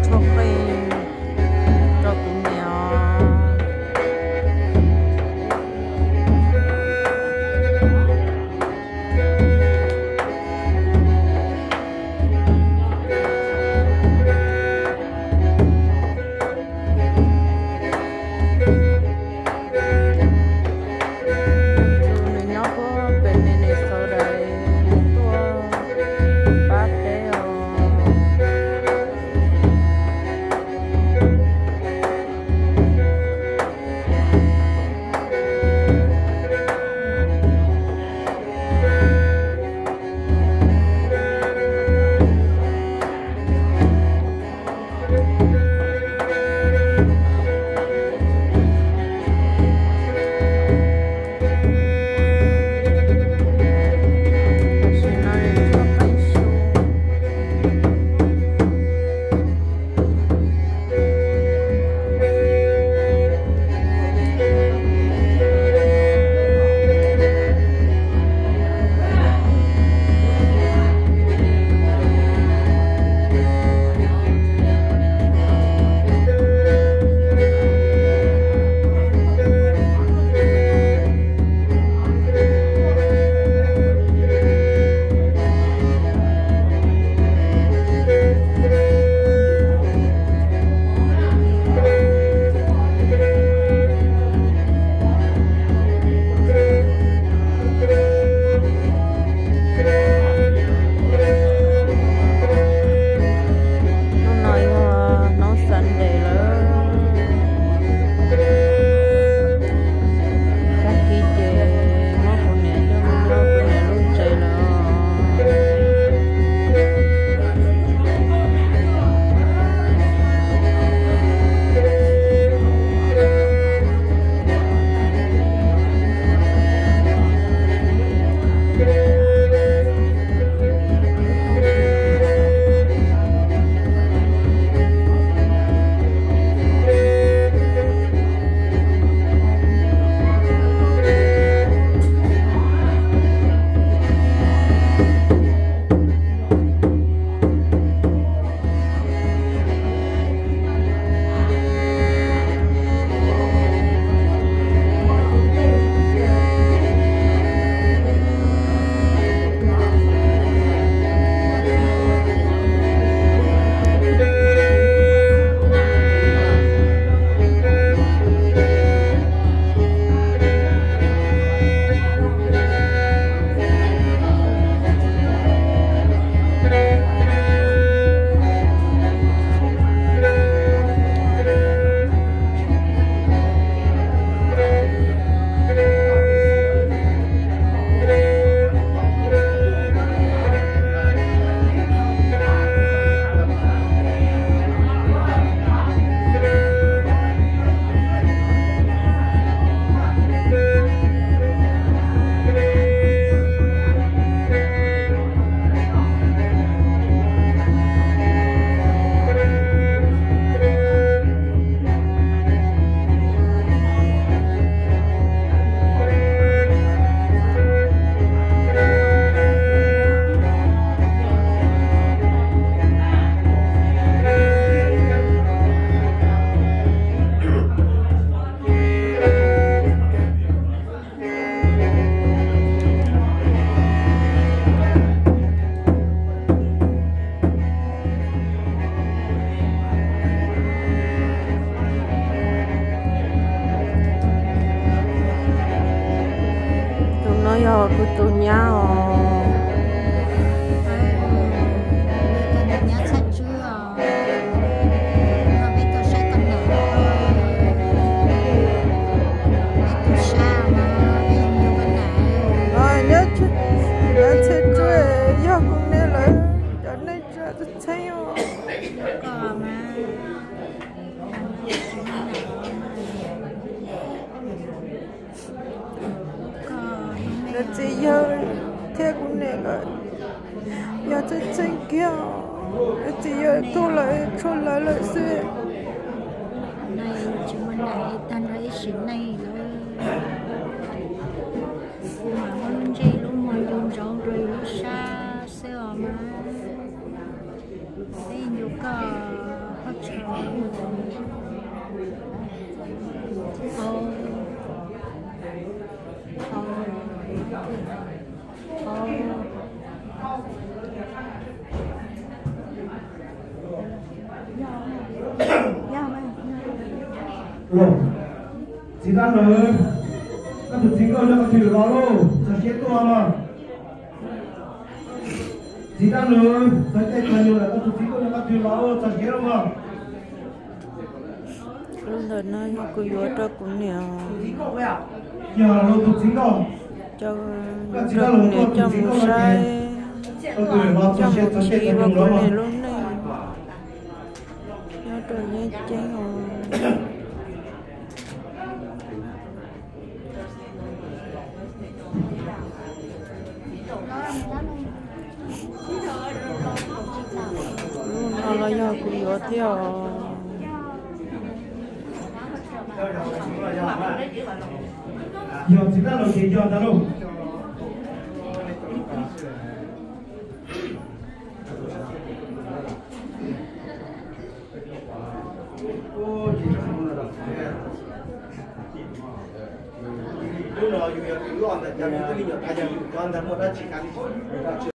Tshuab qeej rau kuv niam os. Tus nws nyob puag pem Minnesota tuaj pab peb os. Hnub no yog hnub Sunday lawm. Tag kis ces muab kuv niam coj mus nyob kuv niam lub tsev lawm. Tus no yog kuv tus nyab os. Nyab Txhaj Tswb os. Peb tuaj saib koj niam, peb tuaj saib os, peb yuav nrog koj niam. Nyab Txhaj Tswb yog kuv niam lawv cov neej tsa txheeb txheeb os. Nws txiv yawg thiab kuv niam lawv yog txheeb txheeb kiag. Nws txiv yawg tuag lawm tshuav lawv lawm xwb. Tsis muaj neeg tag nrho ib sim neej lawm. Kuv mam muab lub ntsej lub muag ncu ntsoov rau yus lub sab xwb os mas. Peb yuav ncu koj, koj Los, txiv dab laug, koj tus txiv nkauj nyob qhov twg los lauj, txog siab tuaj mog. Txiv dab laug, txog caij txog nyoog lawm, koj tus txiv nkauj nyob qhov twg los lauj, txog siab lauj mog. Lub ntawm no yog kuv yuav rau kuv niam, yog tus txiv nkauj, coj kuv niam coj mus saib, coj mus khi ua kuv niam lub neej nyob rau yeeb ceeb os. Lub no los yog kuv yuav thiab os. Yog txiv dab laug ces yog ntag lauj. Lub no yus yog tus loj ntawm cov me tub me nyuam tas, yog yus cov ntawd muaj dab tsi kav li.